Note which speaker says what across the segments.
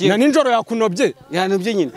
Speaker 1: Na ninjoro yakunobye?
Speaker 2: Yanobye nyine.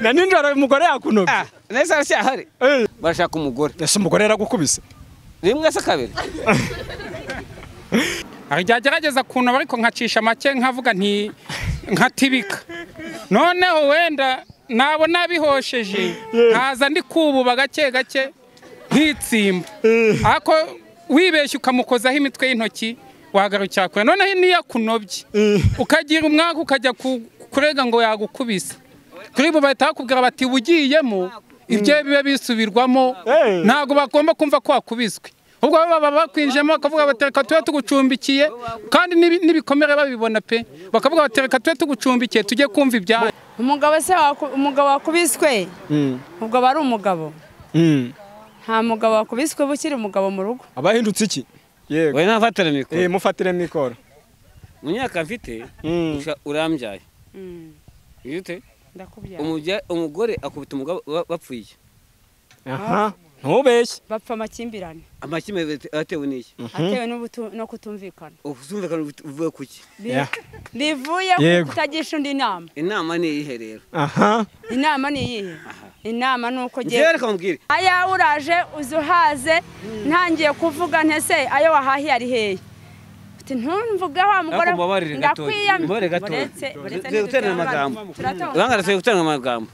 Speaker 1: Na ninjoro umugore yakunobye?
Speaker 2: Ah, nese aracyahari. Barashaka umugore.
Speaker 1: Ese umugore yaragukubise?
Speaker 2: Rimwe se kabiri.
Speaker 3: Agerageza kunoba ariko nkacisha make nkavuga nti nkatibika. Noneho wenda nabona bihosheje nkaza ndi kububa gake gake nkitsimba. Ako wibeshye ukamukozaho imitwe y'intoki wagarukira kure. Noneho niyo kunobye ukagira umwaka ukajya kurega ngo yagukubise. Kuri bo bahita bakubwira bati ugiyemo ibyo bibe bisubirwamo, ntago bagomba kumva ko wakubiswe. Ubwo baba bakwinjemo bakavuga bati reka tube tugucumbikiye, kandi n'ibikomere babibona pe, bakavuga bati reka tube tugucumbikiye tujye kumva ibyaye.
Speaker 4: Umugabo se umugabo wakubiswe ubwo bari umugabo. Nta mugabo wakubiswe bukiri umugabo mu rugo.
Speaker 1: Abahindutse iki? Yego.
Speaker 2: We nafatira mikoro.
Speaker 1: Mufatire mikoro.
Speaker 2: Mu myaka mfite urambyaye. Yute?
Speaker 4: Ndakubyaye.
Speaker 2: Umugore akubita umugabo bapfuye.
Speaker 1: Aha. Ntubeshye.
Speaker 4: Bapfa amakimbirane.
Speaker 2: Amakimbirane atewe n'iki?
Speaker 4: Atewe no kutumvikana.
Speaker 2: Ukutumvikana uvuye kuki?
Speaker 4: Bivuye ku kutagisha undi inama.
Speaker 2: Inama ni iyihe rero?
Speaker 1: Aha.
Speaker 4: Inama ni iyihe? Inama nuko
Speaker 2: giye. Reka mubwire.
Speaker 4: Aya uraje uzuhaze ntangiye kuvuga ntese ayo wahahiye ari hehe? Uti ntumvuge wa mugore.
Speaker 2: Ndakwiyamye. Uretse gutera amagambo. Urangara gutera amagambo.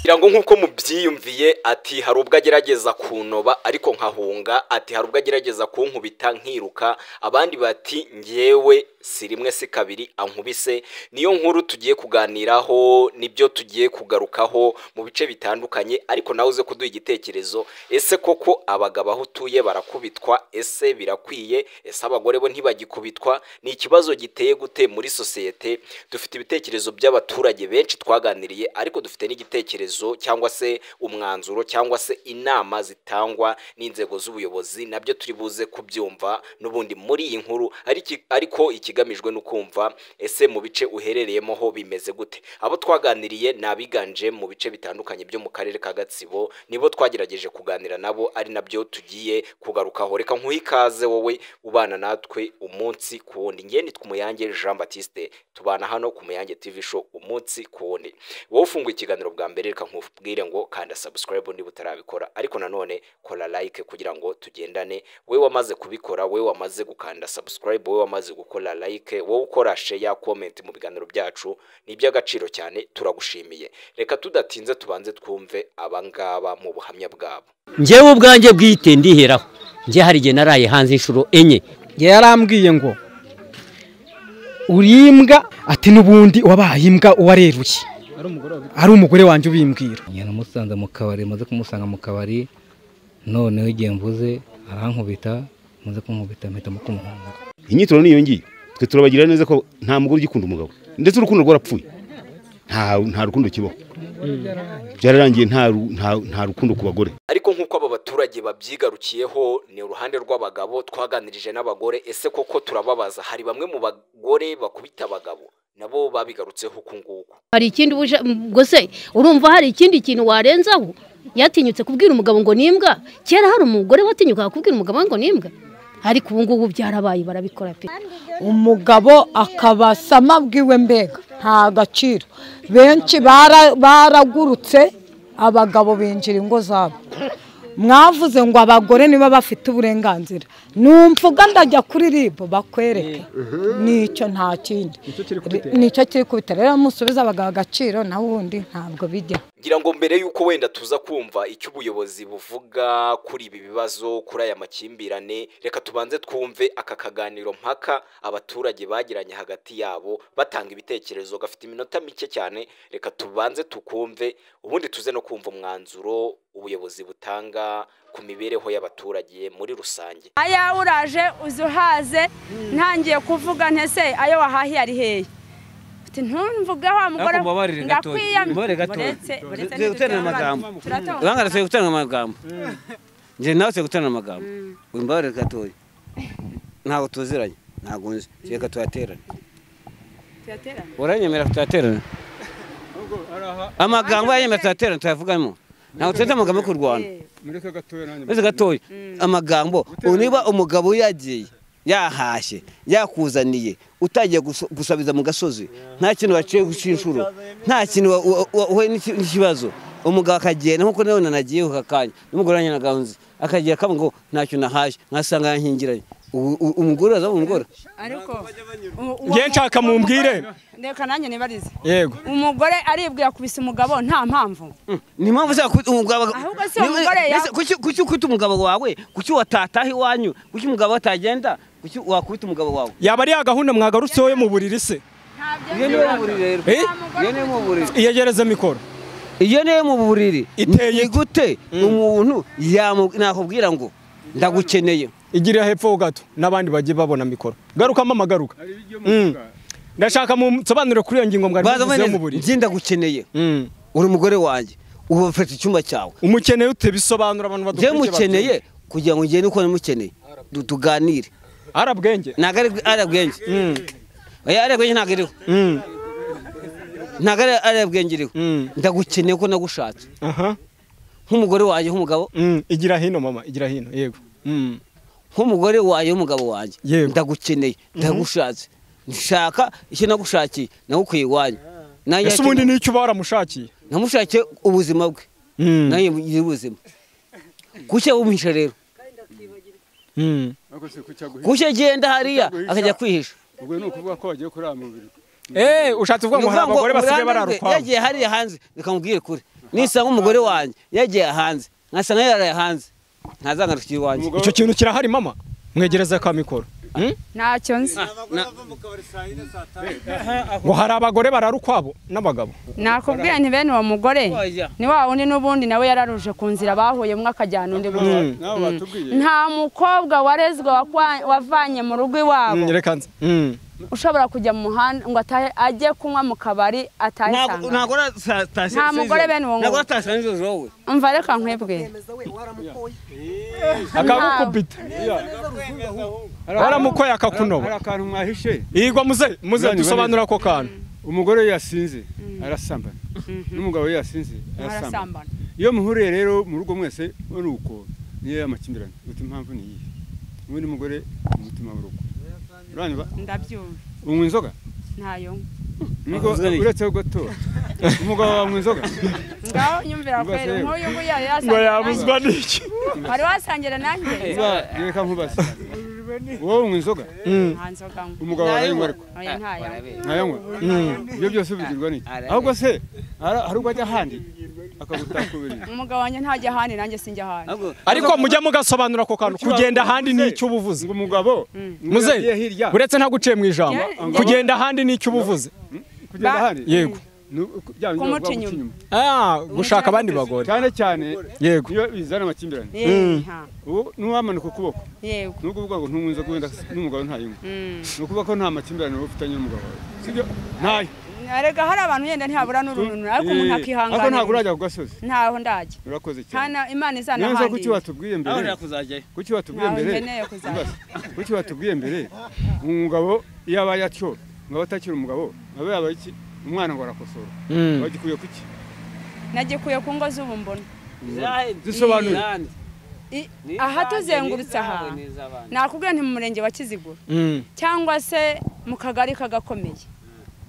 Speaker 5: Ngira ngo nkuko mubyiyumviye ati hari ubwo agerageza kunoba ariko nkahunga, ati hari ubwo agerageza kunkubita nkiruka, abandi bati ngewe si rimwe si kabiri ankubise. Niyo nkuru tugiye kuganiraho, nibyo tugiye kugarukaho mu bice bitandukanye, ariko nawe uze kuduha igitekerezo. Ese koko abagabo aho utuye barakubitwa? Ese birakwiye? Ese abagore bo ntibagikubitwa? Ni ikibazo giteye gute muri sosiyete? Dufite ibitekerezo by'abaturage benshi twaganiriye, ariko dufite n'igitekerezo cyangwa se umwanzuro cyangwa se inama zitangwa n'inzego z'ubuyobozi, nabyo turi buze kubyumva n'ubundi muri iyi nkuru, ariko ikigamijwe no kumva ese mu bice uherereyemo ho bimeze gute. Abo twaganiriye nabiganje mu bice bitandukanye byo mu karere ka Gatsibo, nibo twagerageje kuganira nabo, ari nabyo tugiye kugarukaho. Reka nkuhe ikaze wowe ubana natwe umunsi ku wundi. Ngiye nitwa Umuyange Jean Baptiste, tubana hano ku Muyange TV Show umunsi ku wundi. Wowe ufunguye ikiganiro bwa mbere, reka nkubwire ngo kanda subscribe niba utarabikora, ariko nanone kora like kugira ngo tugendane. Wewe wamaze kubikora, wewe wamaze gukanda subscribe, wewe wamaze gukora like, wowe ukora share, comment mu biganiro byacu, ni iby'agaciro cyane, turagushimiye. Reka tudatinze tubanze twumve abangaba mu buhamya bwabo.
Speaker 6: Njyewe ubwanjye bwite ndiheraho, njye hari igihe naraye hanze inshuro 4.
Speaker 7: Yarambwiye ngo uri imbwa, ati n'ubundi wabaye imbwa uwareruye. Ari umugore wanjye ubimbwira.
Speaker 8: Namusanze mu kabari, maze kumusanga mu kabari, noneho igihe mvuze arankubita, maze kunkubita mpita kumuhunga.
Speaker 9: Inyitoro niyo ngiye, twe turabagira neza ko nta mugore ugikunda umugabo, ndetse urukundo rwarapfuye, nta rukundo kibaho, byararangiye, nta rukundo ku bagore.
Speaker 5: Ariko nkuko aba baturage babyigarukiyeho, ni uruhande rw'abagabo, twaganirije n'abagore. Ese koko turababaza, hari bamwe mu bagore bakubita abagabo nabo babigarutseho uku nguku.
Speaker 10: Hari ikindi ubwo se urumva hari ikindi kintu warenzaho? Yatinyutse kubwira umugabo ngo nimbwa. Kera hari umugore watinyuka kubwira umugabo ngo nimbwa, ariko ubu ngubu byarabaye, barabikora pe.
Speaker 11: Umugabo akabasama bwiwe mbega nta gaciro. Benshi baragurutse, abagabo binjira ingo zabo. Mwavuze ngo abagore niba bafite uburenganzira, numvuga ndajya kuri ribo bakwereke nicyo, nta kindi nicyo kiri kubitera. Rero musubiza abagabo agaciro, naho ubundi ntabwo bijya.
Speaker 5: Ngira ngo mbere yuko wenda tuza kumva icyo ubuyobozi buvuga kuri ibi bibazo, kuri aya makimbirane, reka tubanze twumve aka kaganiro mpaka abaturage bagiranye hagati yabo batanga ibitekerezo, gafite iminota mike cyane. Reka tubanze tukumve, ubundi tuze no kumva umwanzuro ubuyobozi butanga ku mibereho y'abaturage muri rusange.
Speaker 4: Aya uraje uzuhaze ntangiye kuvuga ntese ayo wahahiye ari hehe? Uti ntumvuge wa mugore.
Speaker 2: Ndakwiyamye. Uretse gutera amagambo. Urangara gutera amagambo. Nje nawe gutera amagambo. Umbabarire gatoya. Ntabwo tuziranye, ntabwo nzi. Reka tuyaterane.
Speaker 4: Tuyaterane.
Speaker 2: Uranyemera tuyaterane? Amagambo yanyemera tuyaterane tuyavugamo. Ntabwo tuteze amagambo yo kurwana.
Speaker 12: Mureke gatoya nanjye.
Speaker 2: Mureke gatoya amagambo niba umugabo yagiye yahashye yakuzaniye utagiye gusabiza mu gasozi nta kintu waciye gucinshuro nta kintu uhuye n'ikibazo umugabo akagenda nkuko nawe nanagiye kakanya n'umugore wanjye nagahunze akagira kamwe ngo ntacyo nahaje nkasanga yankingiranye umugore aza umugore
Speaker 4: ariko
Speaker 1: ngiye nshaka mumbwire
Speaker 4: ndeka nanjye nibarize
Speaker 1: yego
Speaker 4: umugore aribwiye akubise umugabo nta mpamvu
Speaker 2: ni mpamvu se umugabo
Speaker 4: ahubwo se umugore
Speaker 2: kuki ukubita umugabo wawe kuki watataha iwanyu kuki umugabo atagenda kuki wakubita umugabo wawe
Speaker 1: yaba ari ya gahunda mwagarutseho yo mu buriri se
Speaker 2: iyo niyo mu buriri rero iyo niyo mu buriri
Speaker 1: iyegereze mikoro
Speaker 2: iyo niyo mu buriri iteye gute umuntu nakubwira ngo ndagukeneye
Speaker 1: igira hepfo gato n'abandi bagiye babona mikoro garuka mama garuka ndashaka munsobanurire kuri iyo ngingo mwari muvuze mu buriri
Speaker 2: njye ndagukeneye uri umugore wanjye ubu ufite icyumba cyawe
Speaker 1: umukeneye ute bisobanura abantu
Speaker 2: badukurikiye njye mukeneye kugira ngo ngende uko namukeneye tuganire
Speaker 1: arabwenge
Speaker 2: ntabwo ari arabwenge oya arabwenge ntabwo iriho ntabwo ari arabwenge iriho ndagukeneye ko nagushatse nk'umugore wanjye nk'umugabo
Speaker 1: igira hino mama igira hino yego
Speaker 2: nk'umugore wanjye n'umugabo wanjye ndagukeneye ndagushatse nshaka icyo nagushakiye nagukuye iwanyu
Speaker 1: ese ubundi n'icyo uba waramushakiye
Speaker 2: namushakiye ubuzima bwe nanjye ngira ubuzima kuki bumuhisha rero kuki agenda hariya akajya kwihisha
Speaker 12: ubwo ni ukuvuga ko bagiye kurara mu buriri
Speaker 1: ushatse kuvuga ngo hari abagore basigaye barara ukwabo
Speaker 2: yagiye hariya hanze reka mubwire kure nisanga umugore wanjye yagiye hanze nkasanga yaraye hanze ntazangarukira iwanjye
Speaker 1: icyo kintu kirahari mama mwegereza ka mikoro
Speaker 4: ntacyo nzi
Speaker 1: ngo hari abagore barara ukwabo n'abagabo
Speaker 4: nakubwiye nti bene uwo mugore ni wa wundi n'ubundi nawe yararuje ku nzira bahuye umwe akajyana undi nta mukobwa warezwe wavanye mu rugo iwabo ushobora kujya mu muhanda ngo atahe ajye kunywa mu kabari atahe sanga nta mugore bene uwo
Speaker 2: nguwo
Speaker 4: umva reka nkwebwe
Speaker 1: akagukubita waramukoye akakunoba
Speaker 12: hari akantu mwahishe
Speaker 1: yigwa muze muze dusobanura ako kantu
Speaker 12: umugore yasinze arasambana n'umugabo yasinze arasambana iyo muhuriye rero mu rugo mwese ari uko niyo y'amakimbirane uti impamvu ni iyihe ubundi mugore umutima w'urugo uranyumva
Speaker 4: ndabyumva
Speaker 12: unywa inzoga
Speaker 4: ntayo
Speaker 12: nubwo uretse gato umugabo wanywa inzoga
Speaker 4: ngaho nyumvira kwera nk'uyu nguyu yari
Speaker 1: ngo yabuzwa n'iki
Speaker 4: wari wasangira nanjye
Speaker 12: reka nkubaze wowe unywa inzoga
Speaker 4: nta nzoga nywa
Speaker 12: umugabo arayinywa ariko
Speaker 4: oya
Speaker 12: ntayanywa ibyo byose bigirwa n'iki ahubwo se hari ubwo ajya ahandi akagutakubirira
Speaker 4: umugabo wanjye ntajya ahandi nanjye sinjya ahandi
Speaker 1: ariko mujya mugasobanura ako kantu kugenda ahandi n'icyo uba uvuze
Speaker 12: umugabo
Speaker 1: muze uretse ntaguciye mu ijambo kugenda ahandi n'icyo uba uvuze
Speaker 12: kugenda ahandi
Speaker 1: yego
Speaker 4: kumuca inyuma
Speaker 1: gushaka abandi bagore
Speaker 12: cyane cyane
Speaker 1: yego
Speaker 12: iyo bizana amakimbirane ubu n'uwamanuka ukuboko
Speaker 4: yego
Speaker 12: ni ukuvuga ngo ntunywe inzoga wenda n'umugabo ntayinywa ni ukuvuga ko nta makimbirane uba ufitanye n'umugabo wawe sibyo ntayo
Speaker 4: erega hari abantu yenda ntihabura n'uruntu ariko umuntu akihangana
Speaker 12: ariko ntabwo urajya ku gasozi
Speaker 4: ntaho ndajya
Speaker 12: urakoze cyane
Speaker 4: Imana izanahandi
Speaker 12: kuki watubwiye mbere kuki watubwiye mbere kuki watubwiye mbere umugabo iyo abaye atyo ngo abe atakiri umugabo abe yabaye iki umwana ngo arakosora wagikuye kuki
Speaker 4: nagikuye ku ngo z'ubu mbona
Speaker 12: zisobanuye
Speaker 4: aha tuzengurutse aha nakubwiye nti mu murenge wa Kiziguro cyangwa se mu kagari kagakomeye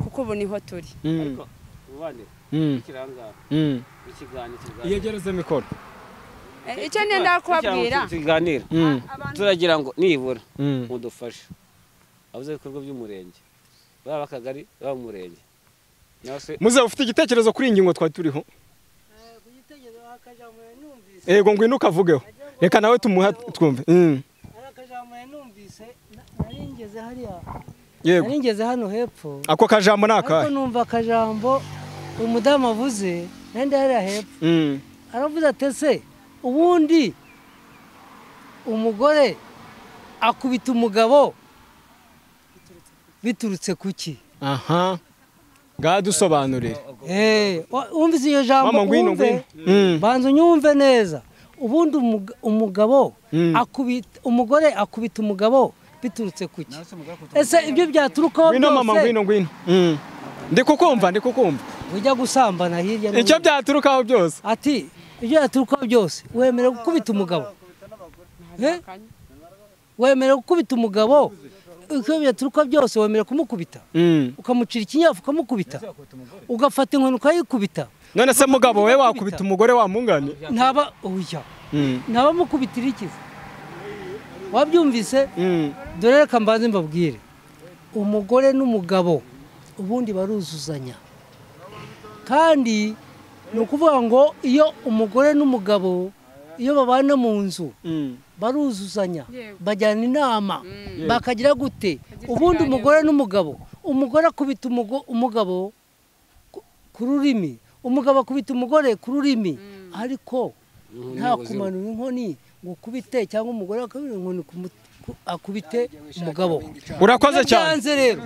Speaker 4: kuko ubu niho turi
Speaker 1: iyegereze mikoro
Speaker 4: icyo nenda kubabwira
Speaker 2: tuganira turagira ngo nibura mudufashe abuze ibikorwa by'umurenge baba akagari baba umurenge
Speaker 1: muze ufite igitekerezo kuri iyi ngingo twari turiho yego ngwino ukavugeho reka nawe tumuha twumve
Speaker 7: yego nari hano hepfo
Speaker 1: ako kajambo ni akahe
Speaker 7: ariko numva akajambo umudamu avuze nandi hariya hepfo aravuze ati ese ubundi umugore akubita umugabo biturutse ku ki
Speaker 1: aha ngadusobanurire
Speaker 7: wumvise iyo jambo wumve banza unyumve neza ubundi umugabo akubita umugore akubita umugabo biturutse ku ki ese ibyo byaturukaho
Speaker 1: byose ngwino mama ngwino ngwino ndi kukumva ndi kukumva
Speaker 7: ujya gusambana hirya
Speaker 1: icyo byaturukaho byose
Speaker 7: ati Ibyo yaturukaho byose wemerewe gukubita umugabo. Wemerewe gukubita umugabo uko byaturuka byose, wemerewe kumukubita, ukamucira ikinyafu ukamukubita, ugafata inkoni ukayikubita.
Speaker 1: None se mugabo we wakubita umugore wamungane?
Speaker 7: Ntaba oya, ntaba mukubitira ikiza. Wabyumvise? Dore reka mbanze mbabwire, umugore n'umugabo ubundi baruzuzanya, kandi ni ukuvuga ngo iyo umugore n'umugabo iyo babana mu nzu baruzuzanya, bajyana inama, bakagira gute. Ubundi umugore n'umugabo, umugore akubita umugabo ku rurimi, umugabo akubita umugore ku rurimi, ariko nta kumanura inkoni ngo ukubite, cyangwa umugore akubita inkoni akubite umugabo.
Speaker 1: Urakoze cyane.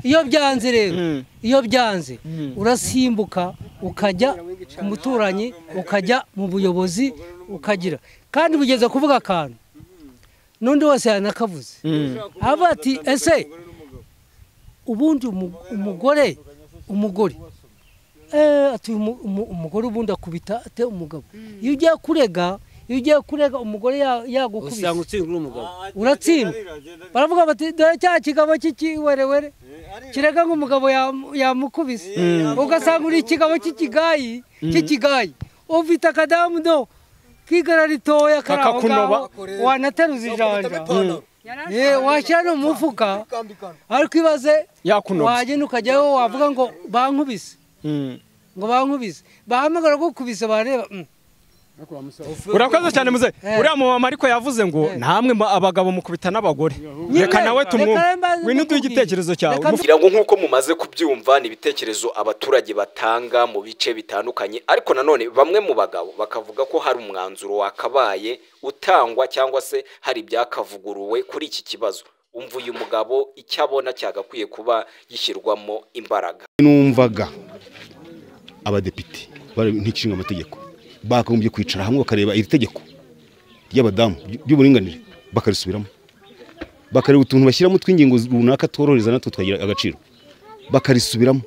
Speaker 7: Iyo byanze rero, iyo byanze urasimbuka ukajya ku muturanyi, ukajya mu buyobozi, ukagira. Kandi bugeze kuvuga akantu n'undi wese yanakavuze, aba ati ese ubundi umugore ati umugore ubundi akubita ate umugabo? Iyo ugiye kurega, iyo ugiye kurega umugore yagukubise,
Speaker 2: usanga utsindwa umugabo,
Speaker 7: uratsindwa. Baravuga bati dore cya kigabo cy'ikiwerewere kirega ngo umugabo yamukubise, ugasanga uri ikigabo cy'ikigayi cy'ikigayi, ufite akadamu do kigara ritoya karaho, wanateruza ijanja washyira no mu mufuka, ariko ibaze wagenda ukajyayo wavuga ngo bankubise, ngo bankubise, bahamagara gukubise bareba.
Speaker 1: Urakoze cyane muze. Uriya mumama ariko yavuze ngo namwe abagabo mukubita n'abagore, reka nawe tumwumve, ngwino uduhe igitekerezo cyawe.
Speaker 5: Kugira ngo nk'uko mumaze kubyumva ni ibitekerezo abaturage batanga mu bice bitandukanye, ariko nanone bamwe mu bagabo bakavuga ko hari umwanzuro wakabaye utangwa cyangwa se hari ibyakavuguruwe kuri iki kibazo. Umva uyu mugabo icyo abona cyagakwiye kuba gishyirwamo imbaraga.
Speaker 9: Numvaga abadepite n'inshinga amategeko bakagombye kwicara hamwe bakareba iri tegeko ry'abadamu ry'uburinganire, bakarisubiramo, bakareba utuntu bashyiramo tw'ingingo runaka tworohereza natwe tukagira agaciro, bakarisubiramo.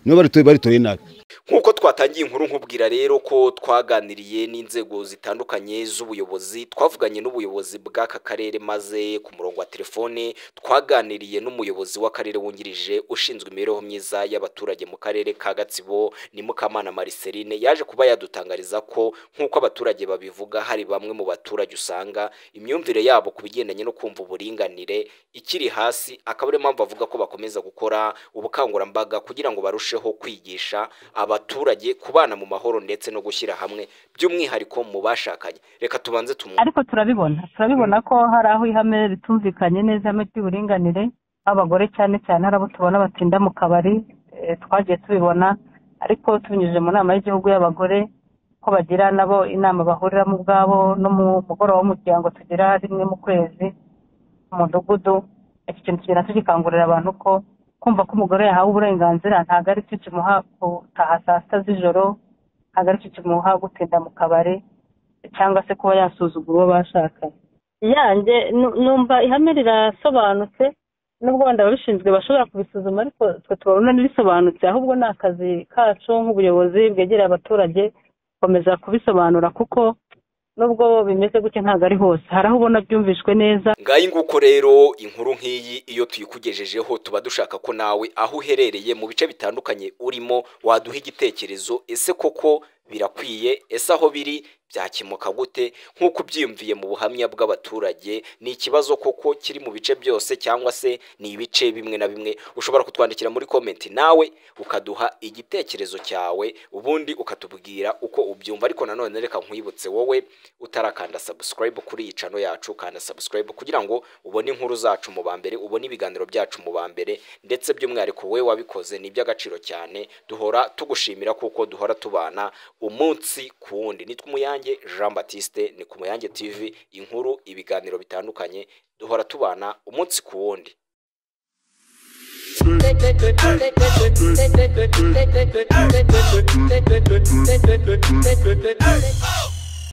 Speaker 9: Niba baritoye baritoye nabi.
Speaker 5: Nk'uko twatangiye inkuru nkubwira rero ko twaganiriye n'inzego zitandukanye z'ubuyobozi, twavuganye n'ubuyobozi bw'aka karere, maze ku murongo wa telefone twaganiriye n'umuyobozi w'akarere wungirije ushinzwe imibereho myiza y'abaturage mu karere ka Gatsibo, ni Mukamana Marceline. Yaje kuba yadutangariza ko nk'uko abaturage babivuga hari bamwe mu baturage usanga imyumvire yabo ku bigendanye no kumva uburinganire ikiri hasi, akaba ariyo mpamvu avuga ko bakomeza gukora ubukangurambaga kugira ngo barusheho kwigisha abaturage kubana mu mahoro ndetse no gushyira hamwe, by'umwihariko mu bashakanye. Reka tubanze tumwe.
Speaker 13: Ariko turabibona ko hari aho ihame ritumvikanye neza, ihame ry'uburinganire, abagore cyane cyane hari abo tubona batinda mu kabari, twagiye tubibona, ariko tubinyujije mu nama y'igihugu y'abagore ko bagira nabo inama bahuriramo ubwabo, no mu mugoroba w'umuryango tugira rimwe mu kwezi mu mudugudu. Iki kintu tugenda tugikangurira abantu ko kumva ko umugore yahawe uburenganzira ntabwo ari cyo kimuha gutaha saa sita z'ijoro, ntabwo ari cyo kimuha gutinda mu kabari cyangwa se kuba yasuzugura uwo bashakanye. Yanjye numva ihame rirasobanutse, nubwo wenda ababishinzwe bashobora kubisuzuma, ariko twe tubabona ntibisobanutse. Ahubwo ni akazi kacu nk'ubuyobozi bwegereye abaturage gukomeza kubisobanura, kuko nubwo bimeze gutya ntabwo ari hose, hari aho ubona byumvishwe neza.
Speaker 5: Ngayi nguko rero inkuru nk'iyi iyo tuyikugejejeho tuba dushaka ko nawe aho uherereye mu bice bitandukanye urimo waduha igitekerezo. Ese koko birakwiye? Ese aho biri byakemuka gute? Nk'uko ubyiyumviye mu buhamya bw'abaturage, ni ikibazo koko kiri mu bice byose cyangwa se ni ibice bimwe na bimwe? Ushobora kutwandikira muri comment nawe ukaduha igitekerezo cyawe, ubundi ukatubwira uko ubyumva. Ariko nanone reka nkwibutse wowe utarakanda subscribe kuri iyi channel yacu, kanda subscribe kugira ngo ubone inkuru zacu mu bambere, ubone ibiganiro byacu mu bambere, ndetse by'umwihariko wowe wabikoze ni iby'agaciro cyane. Duhora tugushimira kuko duhora tubana umunsi ku wundi. Nitwa Umuyange Jean Baptiste, ni ku Muyange TV, inkuru, ibiganiro bitandukanye, duhora tubana umunsi ku wundi.